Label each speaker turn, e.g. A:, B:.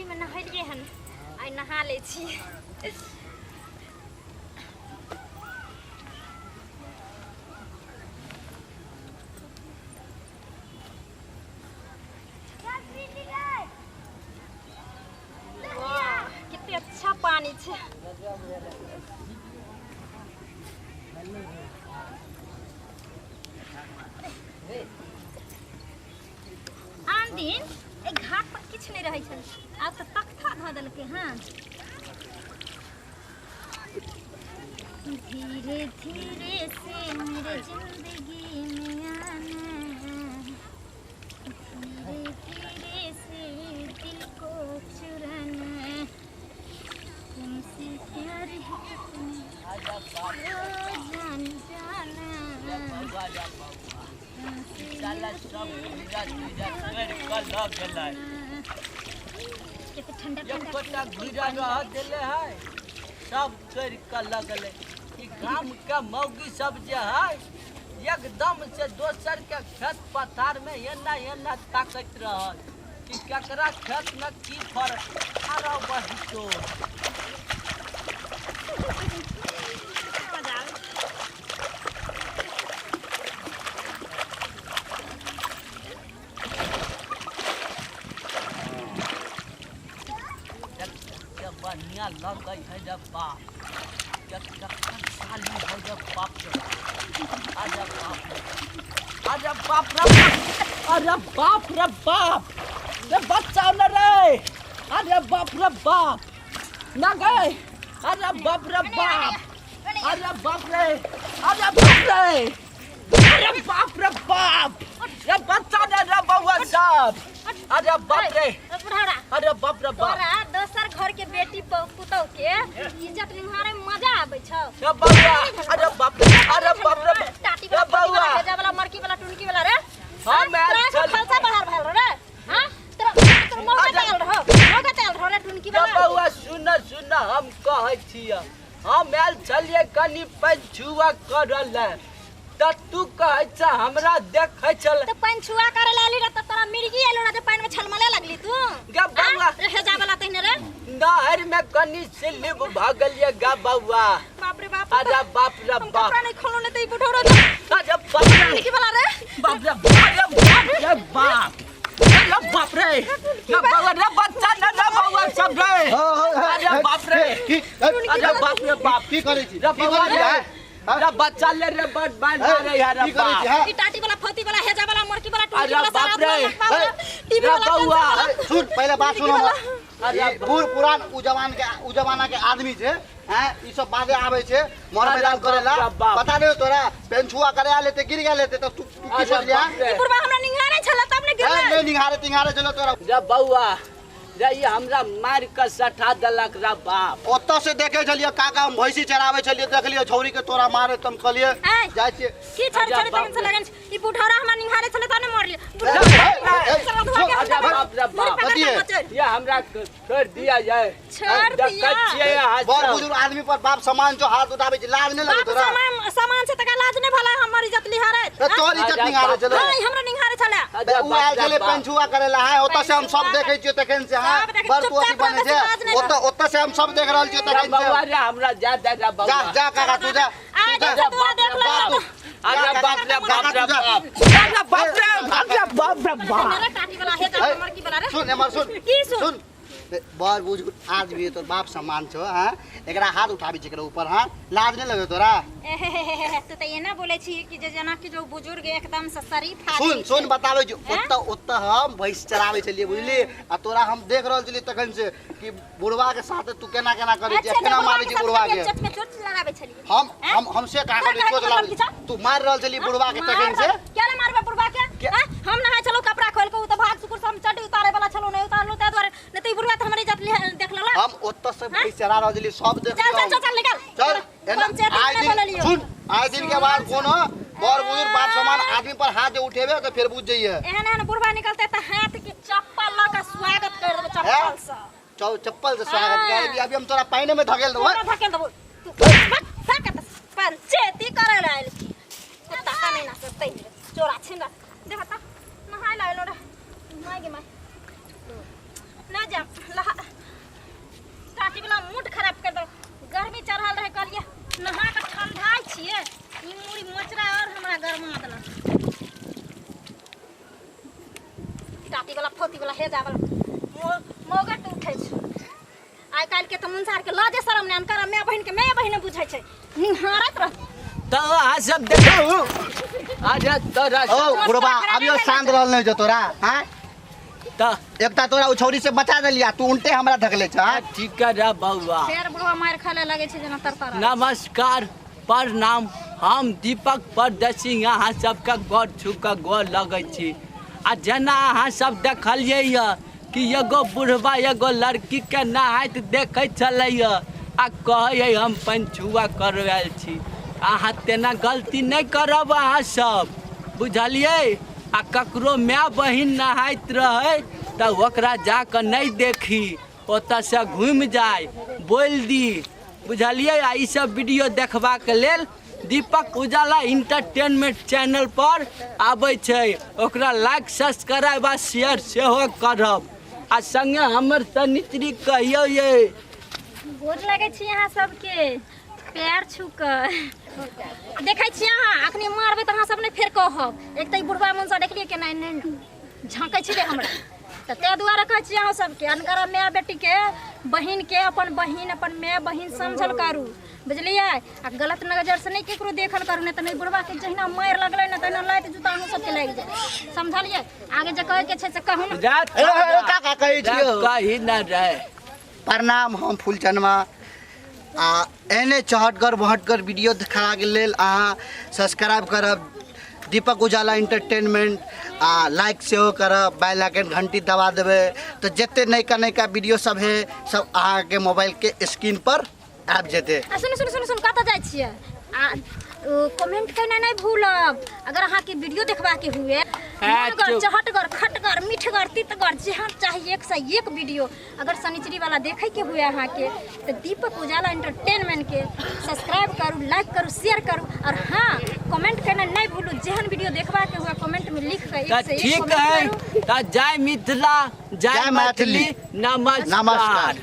A: में नहेलिए हन, आइ नहा लै छी। वाह, कते अच्छा पानी छै। आन दिन एहि घाट पर किछु नहि रहै छल, आब तऽ तख्ता धऽ देलकै हँ। धीरे धीरे से मेरे जिंदगी में आना, धीरे धीरे से दिल को चुराना, तुमसे प्यार है कितना ओ जान जाना, तुमसे
B: साला सब पूजा तूजा कर कऽ लऽ गेलै।
A: कते ठंडा ठंडा
B: एकोटा घुरा रह देले है, सब चोरि कऽ लऽ गेलै। ई गाम के मौगी सब जे है एकदम से दोसर के खेत पथार में एना एना ताकैत रहल कि केकरा खेत में की फरक। अरे बहितो
A: मजा आबै छै।
B: से बढ़िया लगै है रे बाप, जखन साली है रे बाप रे। अरे बाप रे, अरे बाप रे बाप, अरे बाप रे बाप रे, बचाओ न रे। अरे बाप रे बाप ना गए। अरे बाप रे बाप, अरे बाप रे, अरे बाप रे, अरे बाप रे बाप रे, बच्चा ने रे बउआ सब। अरे बाप रे,
A: बुढ़ारा,
B: अरे बाप रे बाप।
A: तोरा दोसर घर के बेटी पुतौह के इज्जत निहारे में मजा आबै छौ
B: रे बउआ, अरे बाप रे, अरे बाप रे
A: टाटी
B: रे
A: वाला,
B: बउआ।
A: भेजा वाला, मरकी वाला, टुनकी वाला रे।
B: हाँ, मैं
A: तोरा
B: चल-
A: खलसा बाहर भेल रे। हां, तोरा तोरा मौका
B: अरे-
A: तेल रहो, मौका तेल रहो रे टुनकी
B: रे
A: वाला।
B: बउआ, सुन सुन, हम कहै छियै, हम आयल छलियै कनि पंछुआ करऽ लए, तऽ तू कहै छ हमरा देखै छल।
A: तो पानि छुआ करे लाली रे, त तोरा मिर्गी आइलो रे जे पानि में छलमले लगली तू।
B: गे बउआ।
A: रे हेजा वाला तहिने रे।
B: नहर में कनि स्लिप भऽ गेलियै गे बउआ।
A: बाप रे बाप।
B: अरे बाप रे
A: हम
B: बाप।
A: कपड़ा नहीं खोलो ने त ई बुढ़ौरा
B: अरे बाप रे।
A: टुनकी वाला रे।
B: बाप रे, अरे बाप रे बाप, अरे बाप रे रे बउआ रे, बच्चा ने रे बउआ सब रे। अरे बाप रे,
C: की
B: अरे बाप रे बाप।
C: की करै छी?
B: रे
C: की
B: बउआ
C: करै छी?
B: रे,
C: हाँ?
B: रे बच्चा ले रे, बड़ बड़ मारे यार
C: की करै छी?
B: बाप।
C: हाँ?
A: ई टाटी वाला, फौती वाला, हेजा वाला, मुर्गी वाला, टुनकी
B: अरे
A: वाला,
B: बाप
A: सारा
B: रे।
A: वाला, वाला, टीवी
B: रे
A: वाला,
B: बउआ।
A: कैंसर वाला।
C: सुन, पहिले बात सुन हमर।
B: अरे
C: ई बूढ़ पुरान उ जवान के उ जमाना के आदमी छै, हैं? ई सब बाजे आबै छै मर
B: अरे
C: मैदान करेला।
B: बाप रे बाप।
C: पता नहीं तोरा पेंछुआ करे आले ते गिर गेले ते, त तू तू की
B: अरे
C: सोचलिया?
B: बाप रे।
A: ई बुढ़वा हमरा निहारे छला तब ने
C: हैं?
A: गिरलै।
C: नहीं निहारे तिहारे चलो तोरा।
B: रे बउआ रे, ई हमरा मारि कऽ सठा देलक रे बाप।
C: ओतऽ से देखे छलियै काका, हम भैंसी चराबै छलियै, देखलियै छौरी के तोरा मारे, त हम कहलियै
A: ऐ।
C: जाइ छियै।
A: की छड़
B: अरे
A: छड़
B: बाप
A: तखन से
B: रे।
A: लगन छै। ई बुढ़ौरा हमरा निहारे छले तब ने मरलियै।
C: ए, ए,
A: साला धोआ के
B: अरे
A: हमरा
B: बाप रे
A: मुड़ी
B: बाप।
A: पकड़ के
C: कथी है?
A: मचोड़।
B: ये हमरा छोड़ दिया जाए।
A: छोड़
B: देखै
A: दिया।
B: छियै अहाँ
C: बड़
B: सब।
C: बुजुर्ग आदमी पर बाप समान जो हाथ उठाबै छै, लाज नहि लगै
A: बाप
C: तोरा?
A: सामान सामान छै तका लाज नहि भला हमर इज्जत लिहारे।
C: ए, तोहर इज्जत
B: अरे
C: निहारे
B: बाप
C: छलै।
A: हां, हमरा निहारे छले।
B: अरे
C: उ
B: बाप
C: आयल
B: रे
C: छलै
B: बाप।
C: पेंछुआ करेला, है ओतऽ से हम सब
A: पेंछुआ
C: देखै छियै तखन से, हाँ
A: सब देखै-
C: बड़ तू अथी
A: चुपचाप
C: बनै
A: रहबै,
C: छै।
A: लाज नहि।
C: ओतऽ ओतऽ से हम सब देख रहल छियै
B: रे
C: तखन
B: बउआ
C: से।
B: रे, हमरा जा दे रे
C: जा
B: बउआ।
C: जा काका, तू जा,
A: आ
C: तू जा।
A: जा तोरा देख
C: जा
A: ले।
C: तू।
B: अरे
C: जा,
B: बाप रे
C: काका,
B: बाप रे
C: तू जा।
B: बाप। अरे बाप रे, अरे बाप रे बाप।
A: मेरा टाटी वाला हे जा मरकी वाला रे।
C: सुन एमहर सुन।
A: की सुन?
C: सुन, बड़ बुजुर्ग आदमी है, तोर बाप समान छौ, हाँ? एकरा हाथ उठाबै छै एकरा ऊपर, हाँ? लाज नहि लगै तोरा?
A: एहेहेहेहे, तू तऽ एना बोलै छी कि जे जेना कि जो बुजुर्ग एकदम से शरीफ आदमी
C: सुन सुन
A: छै।
C: बताबै छी।
A: हैं?
C: ओतऽ ओतऽ हम भैंस चराबै छलियै बुझली, आ तोरा हम देख रहल छलियै तखन से कि बुढ़वा के साथ तू केना केना करै छी,
A: अच्छा,
C: केना
A: तऽ
C: मारै छी बुढ़वा के।
A: चोट में चोट लगाबै छलियै।
C: हम
A: हैं?
C: हम से कहाँ
A: तोरा
C: कहलियै
A: कहै
C: चोट
A: के
C: लागै
A: मतलब की छौ?
C: तू मारि रहल छलियै बुढ़वा के तखन से।
A: क्या ने मारबे बुढ़वा के?
C: के-
A: हैं? हम नहाय छलौ कपड़ा खोल के, उ तऽ भाग सुकुर से हम चड्डी उतारे वाला छलौ, नहीं उतारलौ ताहि दुआरे, नहीं तऽ ई बुढ़वा तऽ हमर इज्जत देख लेलक।
C: हम ओतऽ से भैंस चरा रहल छलियै, सब देख।
A: चल चल चल चल निकल।
C: चल एना।
A: पंचायती
C: आइ
A: में
C: दिन
A: बोललियौ।
C: सुन, आइ दिन के बाद कोनो बड़ बुजुर्ग बाप समान आदमी पर हाथ जे उठेबे तऽ फेर बुझ जइहे।
A: एहन एहन बुढ़वा निकलते तऽ हाथ के चप्पल लऽ के स्वागत कर देबै चप्पल से।
C: चप्पल से स्वागत कर अभी हम तोरा पानि में धकेल देबो।
A: तोरा धकेल देबो। तू भक, भक तऽ पंचायती करे ला आयल छी। कुत्ता का नहीं ना सकते चोरा छिन देख त नहाय ला आइलो रे my गे my. ना जा लहा टाटी वाला मूड खराब कर दो। गर्मी चढ़ल रहे कहलिए नहा के ठंडाइ छियै, ई मुड़ी मचरा और हमरा गरमा देलक। टाटी वाला फोती वाला हेजा वाला मोगट उठै छै। आइ काल्हि के तऽ मुनसार के लाजे शरम नहि अनकर माय बहिन के माय बहिन बुझै छै, निहारत रह।
B: तऽ अहाँ सब देखू अरे तोरा
C: ओ बुढ़बा अभियो शांत रहल नहीं जो तोरा। हां
B: तऽ
C: एकटा तोरा उ छौरी से बचा देलिया, तू उल्टे हमरा धकले छ।
B: ठीक है बौआ।
A: फेर बुढ़वा मार खाले लगे छै जेना तरतर।
B: नमस्कार प्रणाम, हम दीपक परदेसी अहाँ सबके गोर छू के गोर लगै छी। आ जेना अहाँ सब देखलियै यऽ कि एगो बुढ़बा एगो लड़की के नहाइत देखै छलै यऽ आ कहै हम पंचुआ करवायल छी। अहाँ तेना गलती नहि करब अहाँ सब, बुझलियै? आ ककरो माय बहिन नहाइत रहै तऽ ओकरा जाकऽ नहि देखी, ओतऽसँ घुमि जाय बोलि दी, बुझलियै? आ ईसब वीडियो देखबाक लेल दीपक उजाला इंटरटेनमेंट चैनल पर आबै छै, ओकरा लाइक सब्सक्राइब आ शेयर सेहो करब। आ संगे हमर सनित्री कहियौ ये।
A: गोर लगै छी अहाँ सबके, पैर छू कऽ देखै छी अहाँ अखनी मारबै तऽ अहाँ सब नहि फेर कहब। एक तऽ ई बुढ़बा मुनसा देखलियै केना एने झाँकै छलै हमरा, तऽ ताहि दुआरे कहै छी अहाँ सबके अनकर माय बेटीके बहिनके अपन बहिन अपन माय बहिन समझल करू, बुझलियै? आ गलत नजर से नहि केकरो देखल करू, नहि तऽ नहि बुढ़बाके जहिना मारि लगलै ने तहिना लाइट जूता अहूँ सबके लागि जाय, समझलियै? आगे जे कहैके छै से कहू ने।
C: का कहै छियौ?
B: कही न रहे।
C: प्रणाम, हम फूलचनमा आ एहने चहटगर बहटगर वीडियो देखाके लेल अहाँ सब्सक्राइब करब दीपक उजाला इंटरटेनमेंट आ लाइक सेहो करब, बेल आइकन घंटी दबा देबै तऽ जते नयका नयका वीडियो सब है सब अहाँके मोबाइलके स्क्रीन पर आबि जेतै।
A: आ सुनू सुनू सुनू सुनू, कतऽ जाइ छियै? आ कमेंट करना नहीं भूलब अगर अहाँके वीडियो देखबाके हुए। मोनगर चहटगर खटगर मीठगर तितगर जेहन चाही एक से एक वीडियो अगर शनिचरी वाला देखे के हुए अहाँके तो दीपक उजाला एंटरटेनमेंट के सब्सक्राइब करू, लाइक करू, शेयर करू और हाँ कमेंट करना नहीं भूलू। जेहन वीडियो देखबा के हुए कमेंट में लिख के एक से एक
B: ठीक है। जय मिथिला, जय मैथिली, नमस्कार।